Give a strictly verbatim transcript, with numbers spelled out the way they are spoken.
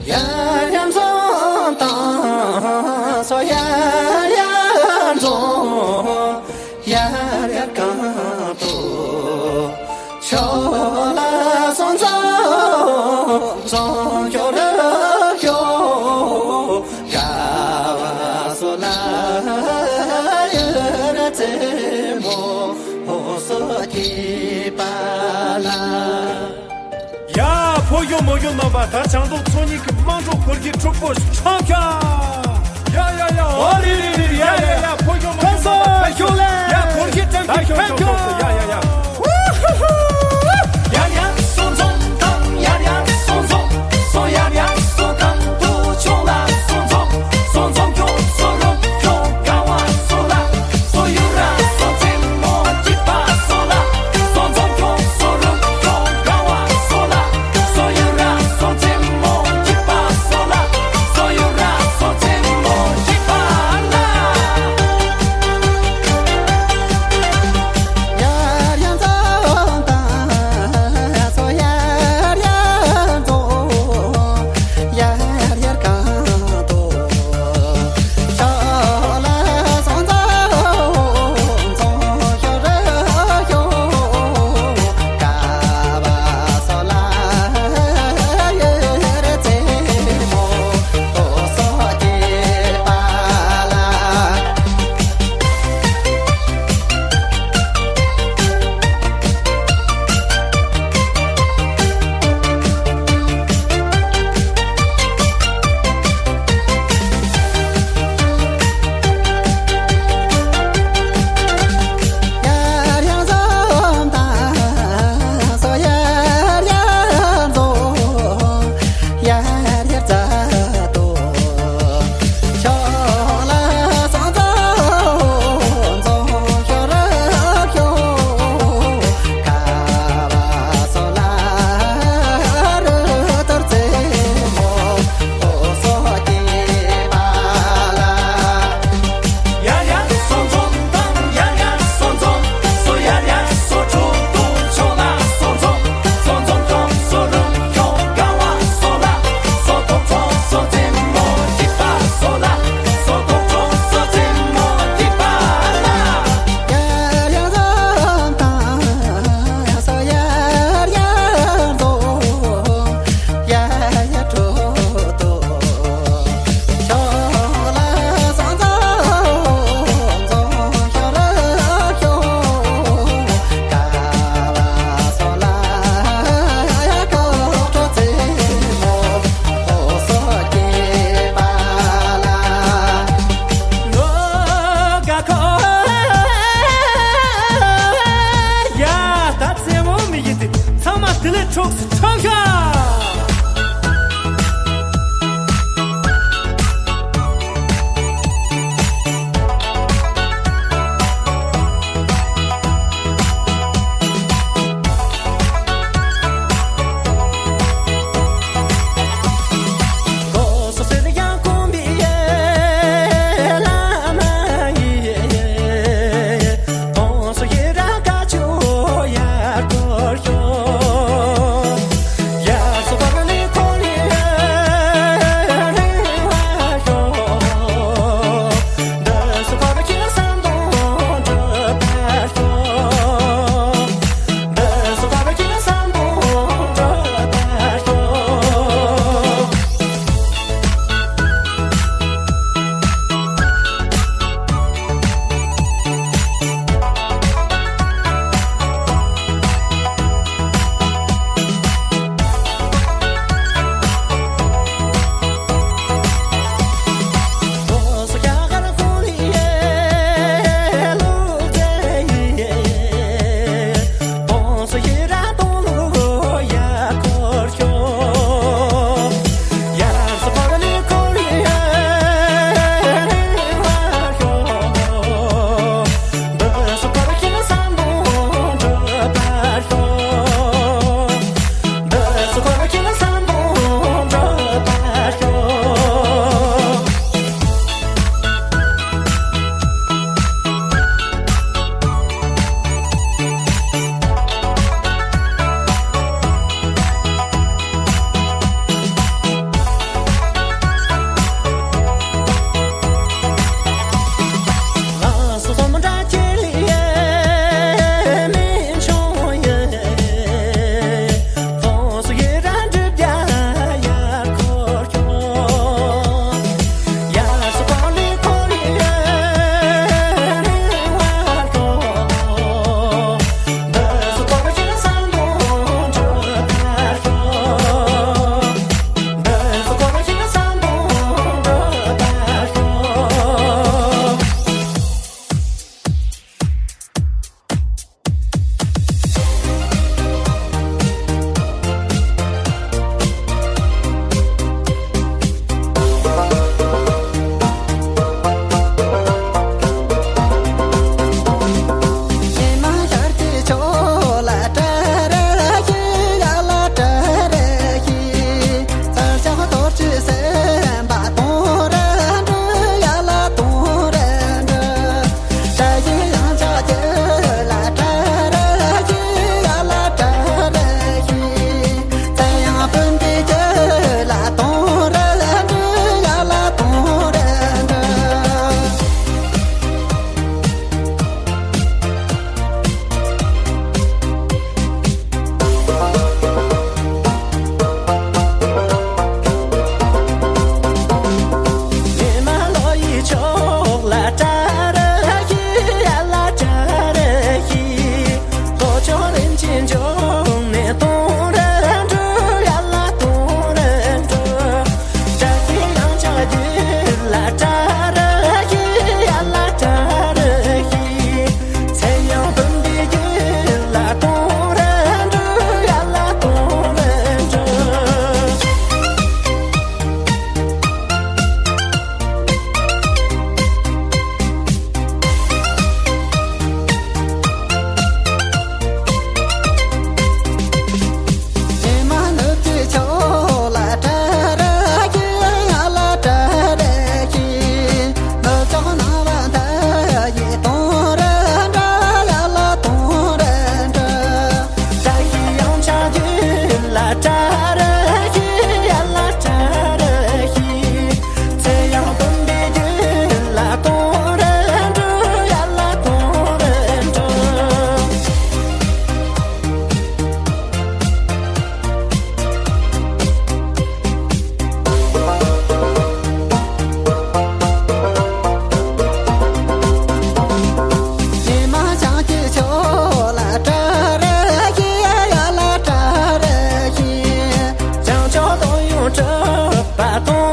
ཡར་ཡར་འཛོམས་དང་སོ་ཡར་ཡར་འཛོམས། ཡར་ཡར་གང་དུ་ཤོག་ལ་སོང་། འཛོམས་འཛོམས་ཤོག་རབ་ཤོག། དགའ་བ་སོ་ལ་ཡུལ་ར་རྩེ་མོ་སོ་སྐྱིད་པ་ལ། ཡ། ཕོ་གཞོན་མོ་གཞོན་རྣམ་པ། ད་བྱང་ཐང་མཚོ་སྙིང་གི་དམངས་ཁྲོད་སྐོར་གྱི་ཕྲུ་གུ་ཆང་ཁྱ། ཡ་ཡ་ཡ། ཨོ་རི་རི་རི་རི། ཡ་ཡ་ཡ། ཕོ་གཞོན་མོ་གཞོན་རྣམ་པ། ཕན་ཚུན་ཤུགས་ལེན། ཡ། སྐོར་གྱི་བཀྲ་ཤིས་ཕན་ཚུན། ཡ་ཡ་ཡ། ཡར་ཡར་སོང་འཛོམས་དང་ཡར་ཡར་སོང་འཛོམས། སོ་ཡར་ཡར་སོ་གང་དུ་ཆུང་ལ་སོང་འཛོམས། སོང་འཛོམས་ཁྱོད་སོ་རུང་ཁྱོད་ག་བ་སོ་ལ། སོ་ཡུ་ར་སོ་ཙེ་མོ་གཅིག་པ་སོ་ལ། སོ་འཛོམས་ཁྱོད་སོ་རུང་ཁྱོད་ག་བ་སོ་ལ། སོ་ཡུ་ར་སོ་ཙེ་མོ་གཅིག་པ་སོ་ལ། སོ་ཡུ་ར་སོ་ཙེ་མོ་གཅིག་པ་ལ། གྲུབ་པ་དང་